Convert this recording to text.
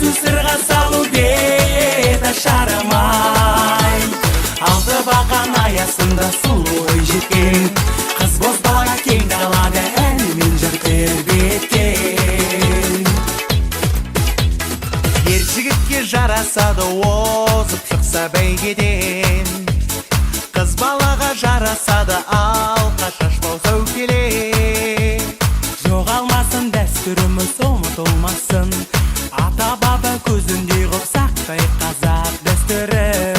Тарту, сырға салу, бет ашарым-ай. Алты бақан аясында сұлу жеткен қыз бозбала кең далада әнімен жыр тербеткен. Ер жігітке жарасады озып шықса бәйгеден, қыз балаға жарасады алқа, шашбау, сәукеле. Жоғалмасын дәстүріміз, ұмытылмасын, ата баба көзіндей ғып сақтай қазақ дәстүрін.